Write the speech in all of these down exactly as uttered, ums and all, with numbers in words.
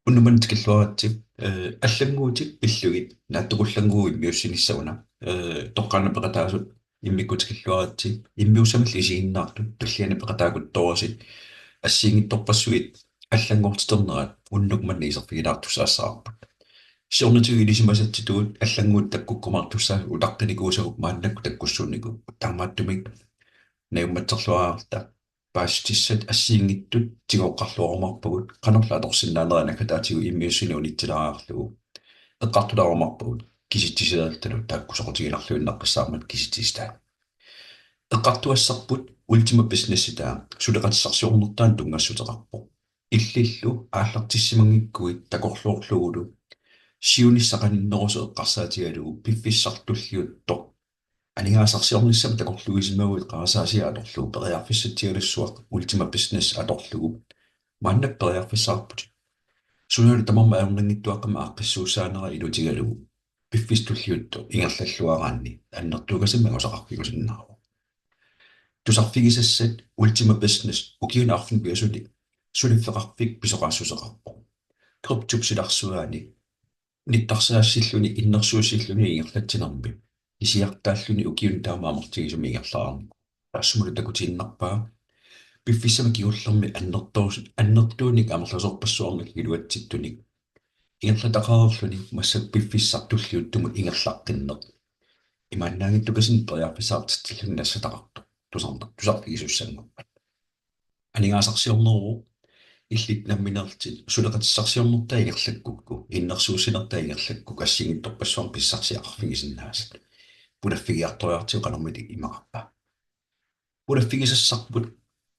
Unnuk manna tikilluaritsi, eh, allannguutit pillugit, naatsukullannguit immiussinissaguna, eh, toqqaannaq peqataasut immikkut tikilluaritsi, immiussamillu isiginnaartut, tulliani peqataakuttoorisi, assigiinngitsorpassuit allanngortiternerat unnuk manna iserfigilaartussaassavarput. Siornatigut ilisimasatsitut allannguutit takkukkumaartussaapput utaqqinikuusagut maannakkut takkussuunnikuupput. Taamaattumik najummatserluarta paasissutissat assigiinngitsut tigooqqarluarumaarpagut, qanorlu atorsinnaanera naggataatigut immiussineq unitsilaariarlugu. Eqqartulaarumaarpagut kisitsisilerluta taakku soqutiginarluinnaqqissaarmata kisitsisitaat. Eqqartugassarput Ultima Businessitaa suleqatissarsiornertaa tunngassuteqarpoq. Illillu aallartissimanngikkuit takorloorlugulu siunissaq qaninnerusoq eqqarsaatigalugu piffissaq tulliuttoq aningaasarsiornissamut takorluuisimaguit qarasaasiaq atorlugu periarfissatsialassuaq Ultima Business atorlugu maannakkut periarfissaqarputit. Sunalu tamarmi ajornanngitsuaqqamik aaqqissuussaanera ilutigalugu piffissaq tulliuttoq ingerlalluaraanni annertuukasimmik angusaqarfigisinnaavat. Tusarfigisassat Ultima Business ukiuni arfineq-pingasuni suliffeqarfik pisoqaassuseqarpoq. Kryptop silarsuaani nittarsaassilluni innersuussilluni ingerlatsinermi isiartaalluni ukiuni taama amerlatigisumik ingerlaarnikuuvoq. Taassumalu takutiinnarpaa piffissami kingullermi annertoorus-, annertuunik amerlasoorpassuarnik iluatsittunik ingerlataqareerluni massakkut piffissaq tulliuttumut ingerlaqqinneq imaannaanngitsukasinnit periarfissaqartitsilluni nassataqartoq tusarna-, tusarfigisussanngorpat. Aningaasarsiorneruvoq, illit nammineerlutit suleqatissarsiornertaa ingerlakkukku, innersuussinertaa ingerlakkukku assigiinngitsorpassuarnik pissarsiaqarfigisinnaasat. Pulaffigiartoriartigu qanormita imaqarpa? Pulaffigisassarput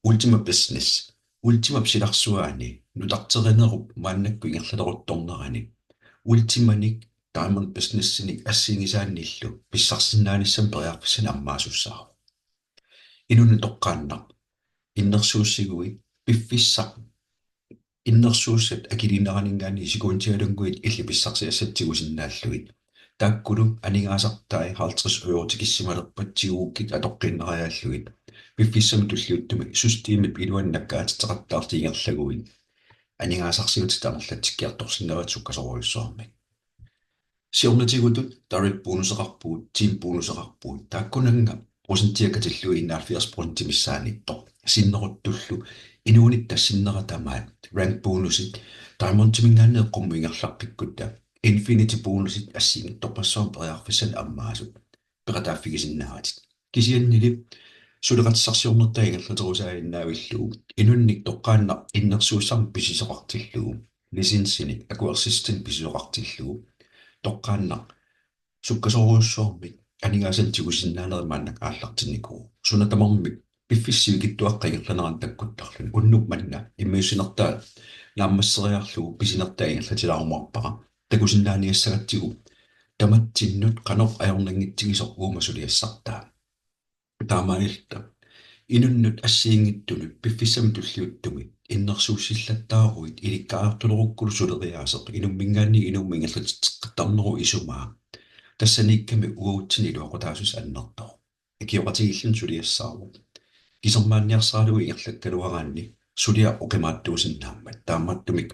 Ultima Business, Ultimap silarsuaani nutarterinerup maannakkut ingerlaleruttornerani Ultimanik Diamond Businessinik assigisaannillu pissarsisinnaanissamut periarfissanik ammaasussaavoq. Inunnut toqqaannaq innersuussiguit piffissaq innersuussat akiliineraninngaanniit sekundialunnguit illit pissarsiassat tigusinnaallugit. Taakkulu aningaasartai halvtreds euro tikissimalerpat tigukkit atoqqiinnariaallugit. Piffissami tulliuttumi systemip iluani nakkaatitseqattaarlutit ingerlaguit aningaasarsiutitit amerlatsikkiartorsinnaavatit sukkasoorujussuarmik. Siornatigutut direct bonuseqarpugut, team bonuseqarpugut. Taakkunannga procentia katillugit enoghalvfjerds procentimik missaaniittoq. Sinneruttullu inuunitta sinnera tamaat rank bonusit Diamondiminngaanniit qummut ingerlaqqikkutta Infinity bonusit assigiinngitsorpassuarnik periarfissanik ammaasut peqataaffigisinnaavatit. Kisiannili suleqatissarsiornertaa ingerlaterusaaginnaavillugu inunnik toqqaannaq innersuussamik pisisoqartillugu, licensinik akuersissutinik pisisoqartillugu, toqqaannaq sukkasoorujussuarmik aningaasanik tigusinnaanerit maannakkut aallartinnikuuvoq. Suna tamarmi piffissap sivikitsuaqqap ingerlanerani takkuttarluni unnuk manna immiussinertaa naammasseriarlugu pisinertaa ingerlatilaarumaarpara. Takusinnaaniassagatsigu tamatsinnut qanoq ajornanngitsigisoq uuma suliassartaa. Taamaalilluta inunnut assigiinngitsunut piffissami tulliuttumi innersuussillattaaruit ilikkariartulerukkulu suleriaaseq inumminngaanniit inummut ingerlatitseqqittarnerup isumaa tassaniikkami uagutsinnut iluaqutaasussaq annertooq. Ikioqatigiilluni suliassaavoq. Kisermaanniarsaralugu ingerlakkaluaraanni suliaq oqimaattuusinnaammat. Taamaattumik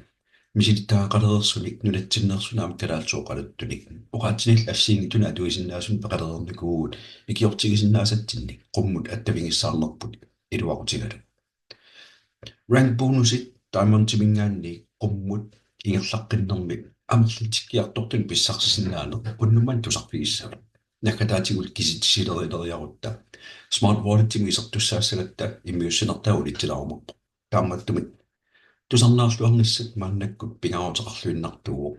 misilittagaqalereersunik nunatsinneersunik aamma kalaallisut oqaluttunik oqaatsinillu assigiinngitsunik atuisinnaasunit peqalereernikuuvugut ikiortigisinnaasatsinnik qummut attavigissaarnerput iluaqutigalugu. Rank bonusit Diamondiminngaanniit qummut ingerlaqqinnermi amerlatsikkiartortunik pissarsisinnaaneq unnuk manna tusarfigissavat. Naggataatigullu kisitsisilerileriarutta Smart Walletimik isertussaassagatta immiussinertaa unitsilaarumaarpoq. Taamaattumik tusarnaarluarnissat maannakkut pingaaruteqarluinnartuuvoq.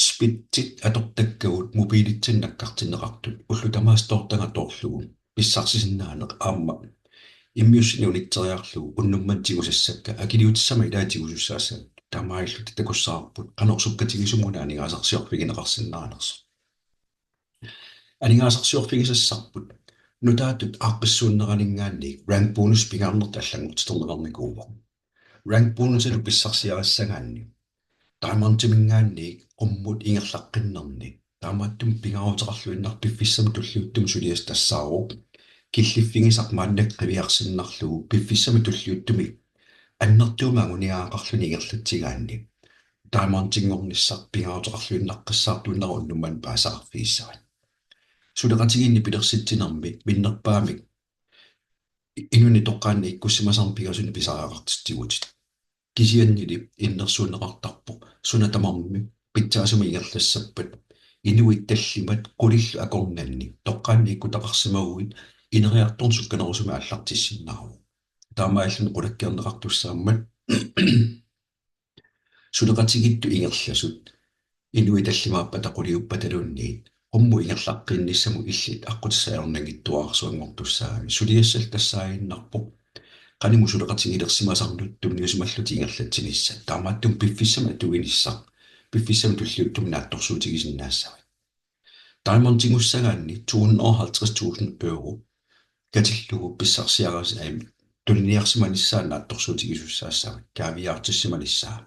Splittit atortakkagut mobiilitsinnut nakkartinneqartut ullut tamaasa toortagaq toorlugu pissarsisinnaaneq aamma immiussineq unitseriarlugu unnuk manna tigusassakka akiliutissama ilai tigusussaassagatta. Taamaalilluta takussavarput qanoq sukkatigisumik una aningaasarsiorfigineqarsinnaanersoq. Aningaasarsiorfigisassarput nutaatut aaqqissuunneraninngaanniit rank bonus pingaarnertut allanngortiterneqarnikuuvoq. Rank bonusilu pissarsiarissagaanni Diamondiminngaanniit qummut ingerlaqqinnerni taamaattumik pingaaruteqarluinnartoq piffissami tulliuttumi suliassaq tassaavoq killiffigisaq maannakkut qiviarsinnarlugu piffissami tulliuttumi annertuumik anguniagaqarluni ingerlatsigaanni Diamondinngornissaq pingaaruteqarluinnaqqissaartuinnarpoq unnuk manna paasisaqarfigissavat. Suleqatigiinni pilersitsinermi minnerpaamik inunnik toqqaannaq ikkussimasarneq pingasunik pisariaqartitsigutit. Kisiannili innersuunneqartarpoq suna tamarmi pitsaasumik ingerlassappat inuit tallimat qulillu akornanni toqqaannaq ikkutaqarsimaguit ineriartorneq sukkanerusumik aallartissinnaavoq. Taamaalilluni qulakkeerneqartussaammat suleqatigiittut ingerlasut inuit tallimaappata quliuppataluunniit qummut ingerlaqqiinnissamut illit aqqutissaq ajornanngitsuararsuanngortussaagami. Suliassallu tassaaginnarpoq qanimut suleqatigilersimasarnut tunniusimallutit ingerlatsinissat. Taamaattumik piffissami atuinissaq piffissami tulliuttumi naatsorsuutigisinnaassavat. Diamondingussagaanni to hundrede og halvtreds tusind euro katillugu pissarsiaris-, ai, tuniniarsimanissaa naatsorsuutigisussaassavat, kaaviiaartissimanissaa.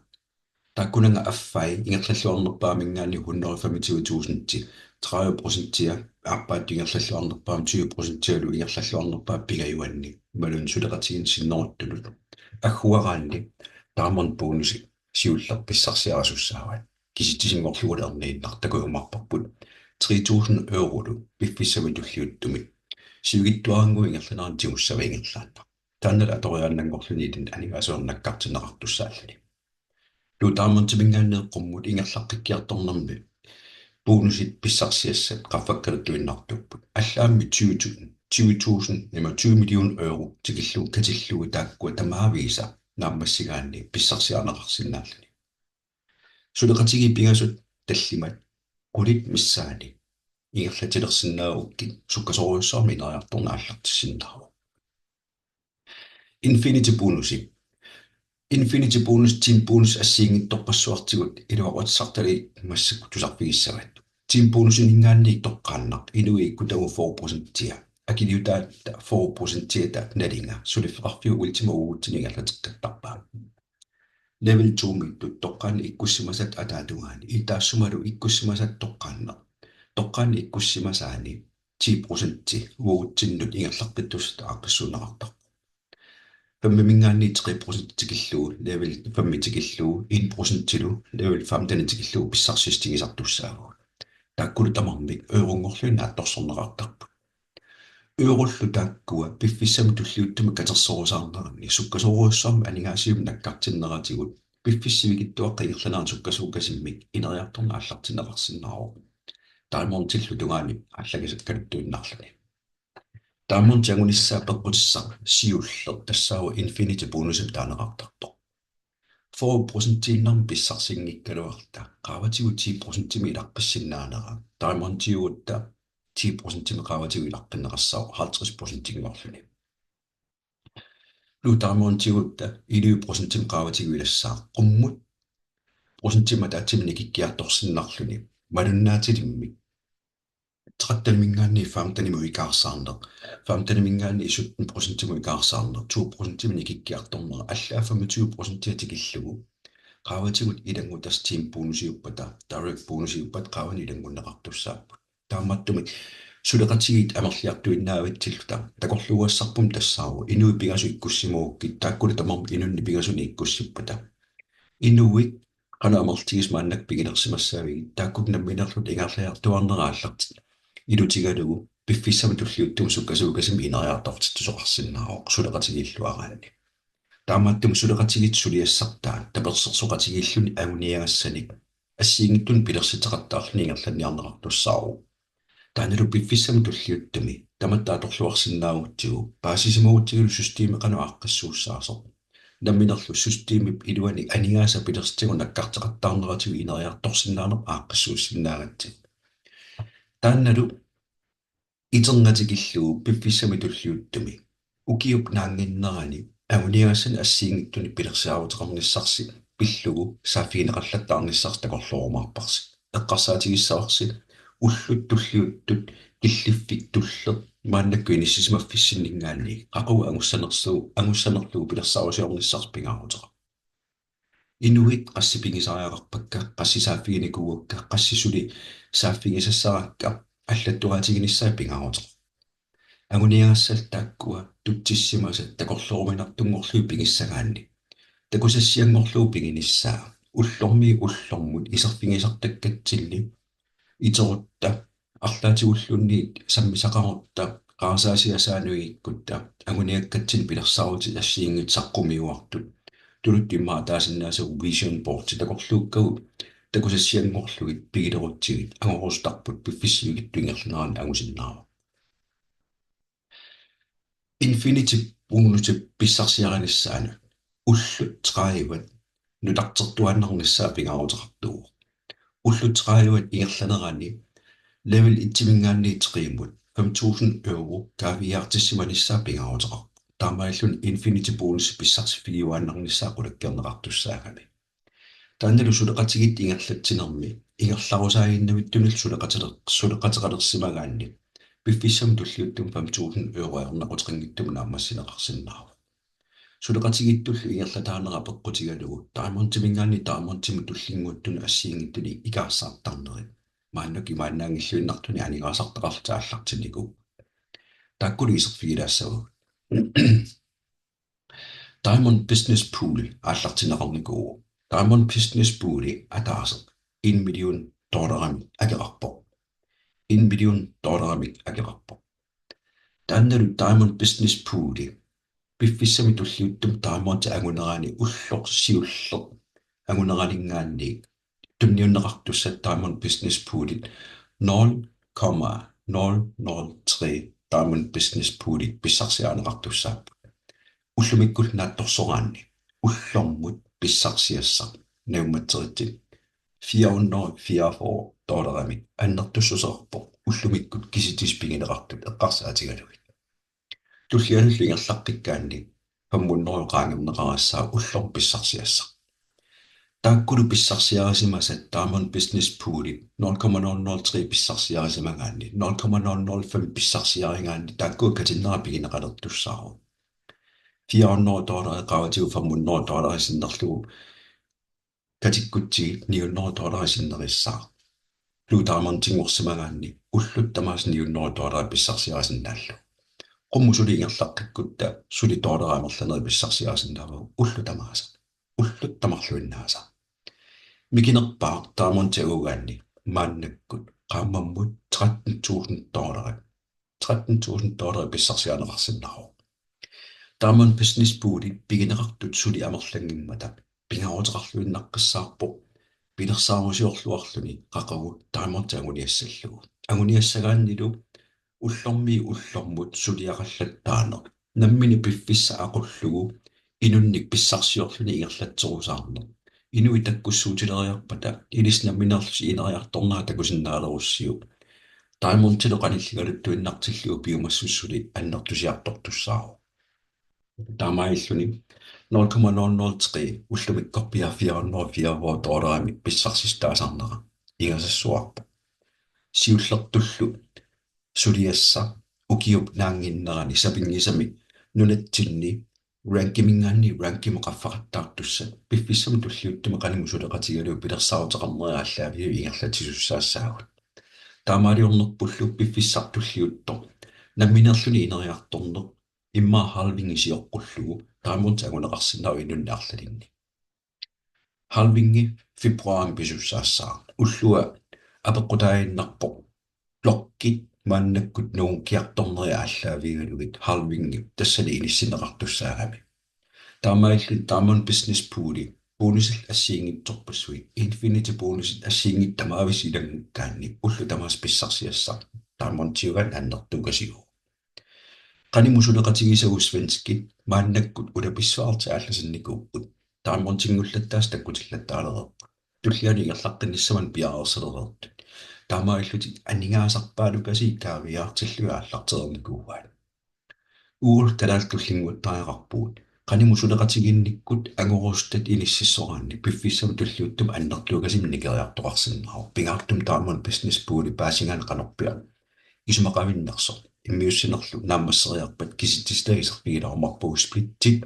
Taakkunannga affai ingerlalluarnerpaaminngaanniit hundrede og femogtyve tusind, tredive procentia aappaattut ingerlalluarnerpaamik, tyve procentialu ingerlalluarnerpaap pingajuanni imaluunniit suleqatigiinneq sinneruttunut agguaraanni Diamond bonusi siulleq pissarsiarisussaavat. Kisitsisinngorlugulu erniinnaq takujumaarparput tre tusind eurolu piffissami tulliuttumi sivikitsuarannguup ingerlanerani tigussavat ingerlaannaq. Taannalu atoriaannanngorluni ilinnut aningaasaliinnaq nakkartinneqartussaalluni. Blue Diamondiminngaanniit qummut ingerlaqqikkiartornermi bonusit pissarsiassat qaffakkaluttuinnartuupput. Allaammi tyve tusind, tyve tusind, ima tyve million euro tikillugu katillugu taakkua tamaavisa naammassigaanni pissarsiarineqarsinnaalluni. Suleqatigiit pingasut tallimat qulit missaanni ingerlatilersinnaagukkit sukkasoorujussuarmik ineriartorneq aallartissinnaavoq. Infinity bonusi. Infinity bonus, team bonus assigiinngitsorpassuartigut iluaqutissartalik massakkut tusarfigissavat. Team bonusiminngaanniit toqqaannaq inuit ikkutagut fyrre procentia, akiliutaatta fyrre procentiata nalinga suliffeqarfiup Ultima uagutsinnut ingerlateqqittarpaa. Level to-miittut toqqaannaq ikkussimasat ataatungaani, i-, taassumalu ikkussimasat toqqaannaq. Toqqaannaq ikkussimasaani ti procenti uagutsinnut ingerlaqqittussatut aaqqissuunneqartarpoq. Femiminngaanniit tre procent tikillugu, level fem tikillugu, en procentilu, level femten tikillugu pissarsiassatigisartussaavugut. Taakkulu tamarmik euronngorlugit naatsorsorneqartarput. Eurollu taakkua piffissami tulliuttumi katersorusaarneranni sukkasoorujussuarmik aningaasivimmi nakkartinneratigut piffissap sivikitsuaqqap ingerlanerani sukkasuukasimmik ineriartorneq aallartinneqarsinnaavoq. Diamondillu tungaanut allagisakkaluttuinnarluni. Diamondip angunissaa peqqutissaq siulleq tassaavoq Infinity bonusimik taaneqartartoq. Fyrre procentiinnarmik pissarsinngikkaluarluta qaavatigut ti procentimik ilaqqissinnaanera, Diamondiugutta ti procentimik qaavatigut ilaqqinneqassaaq halvtreds procentinngorluni. Blue Diamondiugutta elleve procentimik qaavatigut ilassaaq, qummut procentimik ataatsimik nikikkiartorsinnarluni. Malunnaatilimmik tretteniminngaanniit femtenimut ikaarsaarneq, femteniminngaanniit sytten procentimut ikaarsaarneq, to procentimik nikikkiartornera, allaat femogtyve procentia tikillugu qaavatigut ilanngutassaaq team bonusiuppata, direct bonusiuppata qaavanut ilanngunneqartussaapput. Taamaattumik suleqatigiit amerliartuinnaavitsilluta takorluugassarput tassaavoq inuit pingasut ikkussimagukkit, taakkulu tamarmik inunnik pingasunik ikkussippata. Inuit qanoq amerlatigisut maannakkut pigilersimassavigit, taakkua nammineerluta ingerlaartuaarnerat aallartitaq ilutigalugu piffissami tulliuttumi sukkasuukasimmik ineriartortitsisoqarsinnaavoq suleqatigiilluaraanni. Taamaattumik suleqatigiit suliassartaat tapersersoqatigiilluni anguniagassanik assigiinngitsunik pilersitseqattaarluni ingerlanniarneqartussaavoq. Taannalu piffissami tulliuttumi tamatta atorluarsinnaagutsigu, paasisimagutsigu systemi qanoq aaqqissuussaasoq. Nammineerluta systemip iluani aningaasat pilersitsigut nakkarteqattaarneratigut ineriartorsinnaaneq aaqqissuussinnaagatsigit. Taannalu iternga tikillugu piffissami tulliuttumi ukiup naannginnerani anguniagassanik assigiinngitsunik pilersaaruteqarnissarsi pillugu saaffigineqallattaarnissarsi takorloorumaarparsi. Eqqarsaatigissavarsi ullut tulliuttut killiffik tulleq maannakkut inissisimaffissinninngaanniit qaqugu angussanerlugu, angussanerlugu pilersaarusiornissarsi pingaaruteqarpoq. Inuit qassit pigisariaqarpakka, qassit saaffiginikuuakka, qassit suli saaffigisassaraakka allattuaatiginissaat pingaaruteqarpoq. Anguniagassallu taakkua tutsissimasat takorlooruminartunngorlugit pigissagaanni takusassianngorlugu piginissaa ullormiit ullormut iserfigisartakkatsinni iterutta arlaatigulluunniit sammisaqarutta qarasaasiasaannuigikkutta anguniakkatsinni pilersaarutit assigiinngitsut saqqummiuartut tuluttut immaqa ataasinnaasagut vision boardit takorluukkagut takusassianngorlugit pigilerutsigit angorusutarput piffissap sivikitsup ingerlanerani angusinnaavoq. Infinity bonusi pissarsiarinissaanut ullut tredive nutartertuaannarnissaa pingaaruteqartuuvoq. Ullut tredive ingerlanerani level et-imiingaanniit treemut fem tusind euro kaaviiaartissimanissaa pingaaruteqarpoq. Taamaalilluni Infinity bonusi pissarsiffigiuaannarnissaa qulakkeerneqartussaagami. Taannalu suleqatigiit ingerlatsinermi ingerlarusaaginnavittunillu suleqateqar-, suleqateqalersimagaanni piffissami tulliuttumi fem tusind euro ajornaquteqanngitsumik naammassineqarsinnaavoq. Suleqatigiittullu ingerlataanera peqqutigalugu Diamondimiingaanniit Diamondimut tullinnguuttunut assigiinngitsunik ikaarsaartarnerit maannakkut imaannaanngilluinnartunik aningaasartaqarlutik aallartinnikuupput. Taakkulu iserfigilaassavagut. Diamond Business Pool aallartinneqarnikuuvoq. Diamond Business Pooli ataaseq en million dollarimik akeqarpoq. En million dollarimik akeqarpoq. Taannalu Diamond Business Pooli piffissami tulliuttumi Diamondit angunerani ulloq siulleq anguneraniingaanniit tunniunneqartussat Diamond Business Poolit nul komma nul nul tre Diamond Business Poolit pissarsiarineqartussaapput. Ullumikkullu naatsorsoraanni ullormut pissarsiassaq naammatseritsinni fire hundrede fireogfyrre dollarimik annertussuseqarpoq ullumikkut kisitsisit pigineqartut eqqarsaatigalugit. Tullianullu ingerlaqqikkaanni fem hundrede qaangerneqarassaaq ullormut pissarsiassaq. Taakkulu pissarsiarisimasat Diamond Business Poolit nul komma nul nul tre pissarsiarisimagaanni, nul komma nul nul fem pissarsiarigaanni taakkua katinnera pigineqalertussaavoq. Fire hundrede dollarit qaavatigut fem hundrede dollarit sinnerlugu katikkutsigit ni hundrede dollarit sinnerissaaq. Blue Diamondinngorsimagaanni ullut tamaasa ni hundrede dollarit pissarsiarisinnaallugu. Qummut suli ingerlaqqikkutta suli dollarit amerlanerit pissarsiarisinnaavagut ullut tamaasa. Ullut tamarluinnaasa. Mikinerpaaq Diamondit angugaanni maannakkut qaammammut tretten tusind dollarit, tretten tusind dollarit pissarsiarineqarsinnaavoq. Diamond Business Poolit pigineqartut suli amerlanngimmata pingaaruteqarluinnaqqissaarpoq pilersaarusiorluarluni qaqugu Diamondit anguniassallugu. Anguniassagaannilu ullormiit ullormut suliaqallattaaneq, nammineq piffissaq aqullugu inunnik pissarsiorluni ingerlatserusaarneq, inuit takkussuutileriarpata ilissi nammineerlusi ineriartornera takusinnaalerussiuk. Diamondilu qanilligaluttuinnartillugu piumassuseq suli annertusiartortussaavoq. Taamaalilluni nul komma nul nul tre ullumikkorpiaq fire hundrede og fireogfyrre dollarimik pissarsissutaasarnera ingasassuarpoq. Siullertullu suliassaq ukiup naannginnerani sapinngisamik nunatsinni rankimiingaanniit rankimut qaffaqattaartussat piffissami tulliuttumi qanimut suleqatigalugu pilersaaruteqarnerit aallaavigalugit ingerlatsisussaassaagut. Taamaaliornerpullu piffissaq tulliuttoq nammineerluni ineriartorneq immaqa halvingi sioqqullugu Diamondit anguneqarsinnaavoq inunnik arlalinnik. Halvingi februarimi pisussaassaaq. Ullua apeqqutaaginnarpoq blokkit maannakkut nungukkiartornerit aallaavigalugit halvingi tassani inissinneqartussaagami. Taamaalilluni Diamond Business Pooli bonusillu assigiinngitsorpassuit, Infinity bonusit assigiinngitsut tamaaviisa ilanngukkaanni ullut tamaasa pissarsiassaq Diamondiugaanni annertoorujussuuvoq. Qanimut suleqatigisagut svenskit maannakkut ulapissuartik aallasinnikuupput. Diamondinngorlattaasut takkutillattaalereerput. Tullianut ingerlaqqinnissamut piareersalereertut. Taamaalillutik aningaasarpaalukasiit kaaviiaartillugit aallartereernikuuaat. Uagullu kalaallit tullinnguuttariaqarpugut. Qanimut suleqatigiinnikkut angorusutat inississoraanni piffissami tulliuttumi annertuukasimmik nikeriartoqarsinnaavoq. Pingaartumik Diamond Business Pooli paasigaanni qanorpiaq isumaqavinnersoq. Immiussinerlu naammasseriarpat kisitsisit iserfigilaarumaarpagut splitsit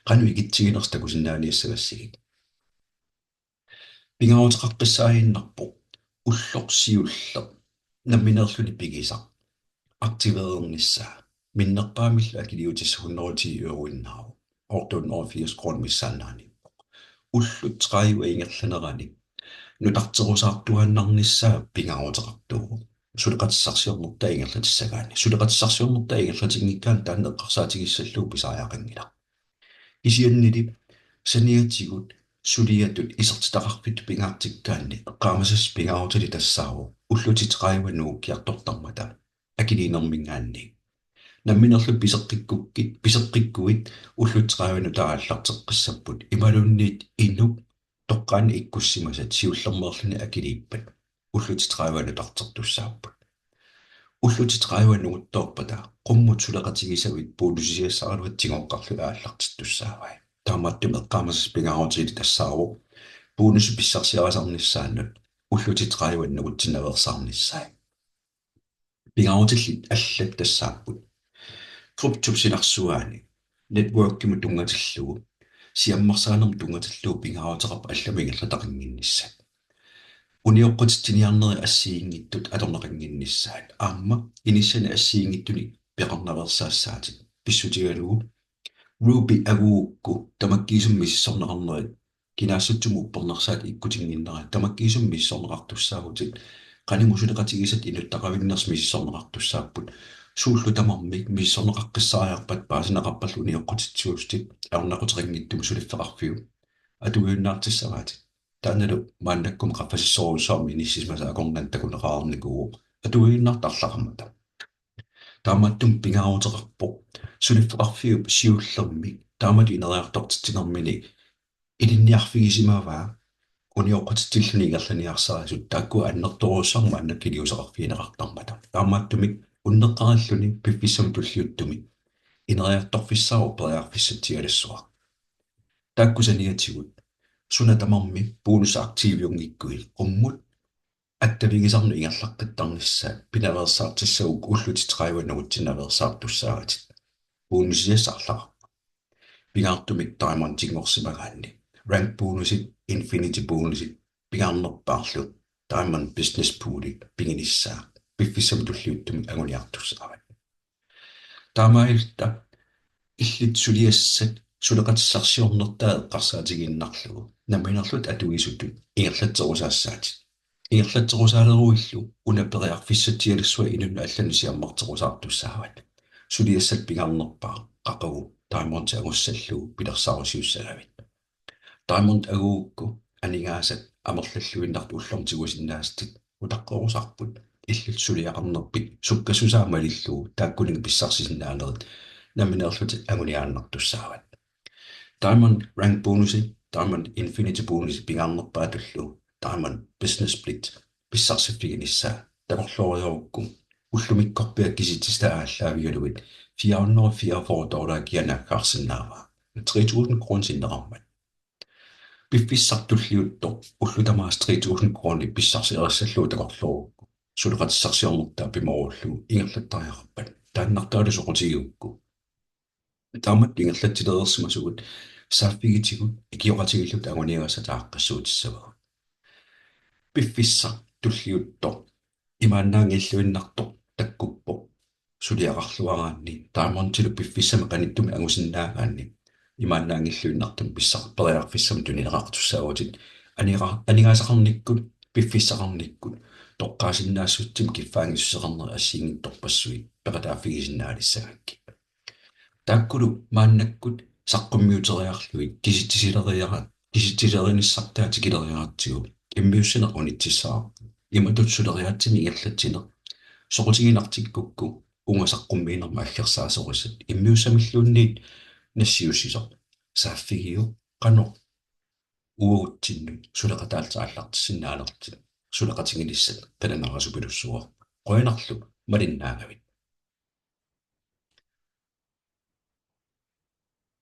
qanoq ikitsiginersoq takusinnaaniassagassigit. Pingaaruteqaqqissaaginnarpoq ulloq siulleq nammineerluni pigisaq aktiveernissaa. Minnerpaamillu akiliutissaq hundrede og ti euroinnaavoq. Otte hundrede og firs kroner missaannaaniippoq. ullut tredive ingerlanerani nutarterusaartuaannarnissaa pingaaruteqartuuvoq. Suleqatissarsiornertaa ingerlatissagaanni. Suleqatissarsiornertaa ingerlatinngikkaanni taanna eqqarsaatigissallugu pisariaqanngilaq. Kisiannili saniatigut suliatut isertitaqarfittut pingaartikkaanni eqqaamasassaq pingaarutilik tassaavoq ullutit tredive nuukkiartortarmata akiliinerminngaanniit. Namminerlu piseqqikkukkit, piseqqikkuit ullut tredive nutaat aallarteqqissapput imaluunniit inuk toqqaannaq ikkussimasat siullermeerluni akiliippat ullut tredive nutartertussaapput. Ullut tredive nunguttoorpata qummut suleqatigisavit bonusiassaraluatit tigooqqarlugit aallartittussaavai. Taamaattumik eqqaamasassaq pingaarutilik tassaavoq bonusit pissarsiarisarnissaannut ullut tredive nungutsinnaveersaarnissaat. Pingaarutillit allat tassaapput: kryptop silarsuaani networkimut tunngatillugu, siammarsaanermut tunngatillugu pingaaruteqarpoq allamut ingerlataqannginnissat. Unioqqutitsiniarnerit assigiinngitsut atorneqannginnissaat aamma inissanik assigiinngitsunik peqarnaveersaassaatit. Pissutigalugu Ruby angugukku tamakkiisumik misissorneqarnerit, kinaassutsimut uppernarsaatit ikkutinnginnerat, tamakkiisumik misissorneqartussaavutit, qanimut suleqatigisatit inuttaqavinnersut misissorneqartussaapput. Suullu tamarmik misissorneqaqqissaariarpat paasineqarpallu unioqqutitsiuusutit ajornaquteqanngitsumik suliffeqarfiup atuiunnaartissavaatit. Taannalu maannakkut qaffasissorujussuarmik inissisimasat akornanni takuneqareernikuuvoq atuiunnaartut arlaqarmata. Taamaattumik pingaaruteqarpoq suliffeqarfiup siullermik taamatut ineriartortitsinermini ilinniarfigisimavaa unioqqutitsilluni ingerlaniarsarisut, taakku annertoorujussuarmik maannakkut iliuuseqarfigineqartarmata. Taamaattumik unneqqarilluni piffissami tulliuttumi ineriartorfissaavoq periarfissatsialassuaq. Taakku saniatigut suna tamarmi bonusaktiviunngikkuit qummut attavigisannut ingerlaqqittarnissaat pinaveersaartissagukku ullut tredive nungutsinnaveersaartussaavatit. Bonusiassaq arlaqarpoq. Pingaartumik Diamondinngorsimagaanni rank bonusit, infinity bonusit, pingaarnerpaarlu Diamond Business Pooli piginissaa piffissami tulliuttumi anguniartussaavat. Taamaalilluta illit suliassat suleqatissarsiornertaa eqqarsaatigiinnarlugu namminerlutit atuisutut ingerlatserusaassaatit. Ingerlatserusaaleruillu una periarfissatsialassuaq inunnut allanut siammarterusaartussaavat. Suliassat pingaarnerpaaq qaqugu Diamond angussallugu pilersaarusiussagavit. Diamond angugukku aningaasat amerlalluinnartut ullormut tigusinnaasatit utaqqerusarput, illit suliaqarnerpit sukkassusaa malillugu taakkuninnga pissarsisinnaanerit namminerlutit anguniaannartussaavat. Diamond rank bonusi, Diamond infinity bonusi pingaarnerpaatullu Diamond Business Split pissarsiffiginissaa takorlooriarukku ullumikkorpiaq kisitsisitat aallaavigalugit fire hundrede og fireogfyrre dollarit kianaakkaarsinnaavaa, tre tusind kroner sinneqarmat. Piffissaq tulliuttoq ullut tamaasa tre tusind kroner pissarsiarissallugu takorloorukku suleqatissarsiornertaa pimoorullugu ingerlattariaqarpat taannartaalu soqutigigukku. Taamatut ingerlatsilereersimasugut saaffigitigut ikioqatigiilluta anguniagassat aaqqissuutissavagut. Piffissaq tulliuttoq imaannaanngilluinnartoq takkuppoq suliaqarluaraanni Diamondilu piffissami qanittumi angusinnaagaanni imaannaanngilluinnartumik pissaq periarfissamik tunineqartussaavutit. Aniqa-, aningaasaqarnikkut piffissaqarnikkut toqqaasinnaassutsimik kiffaanngissuseqarnerit assigiinngitsorpassuit peqataaffigisinnaalissagakkit. Taakkulu maannakkut saqqummiuteriarlugit kisitsisileriara-, kisitsisilerinissartaa tikileriaratsigu immiussineq unitsissavarput. Imatut suleriaatsimi ingerlatsineq soqutiginartikkukku uunga saqqummiinermut aggersaasorisat immiussamilluunniit nassiussisoq saaffigiuk qanoq uagutsinnut suleqataallutit aallartissinnaanerlutit suleqatiginissat qilanaarasupilussuuvoq. Qujanarlu malinnaagavit.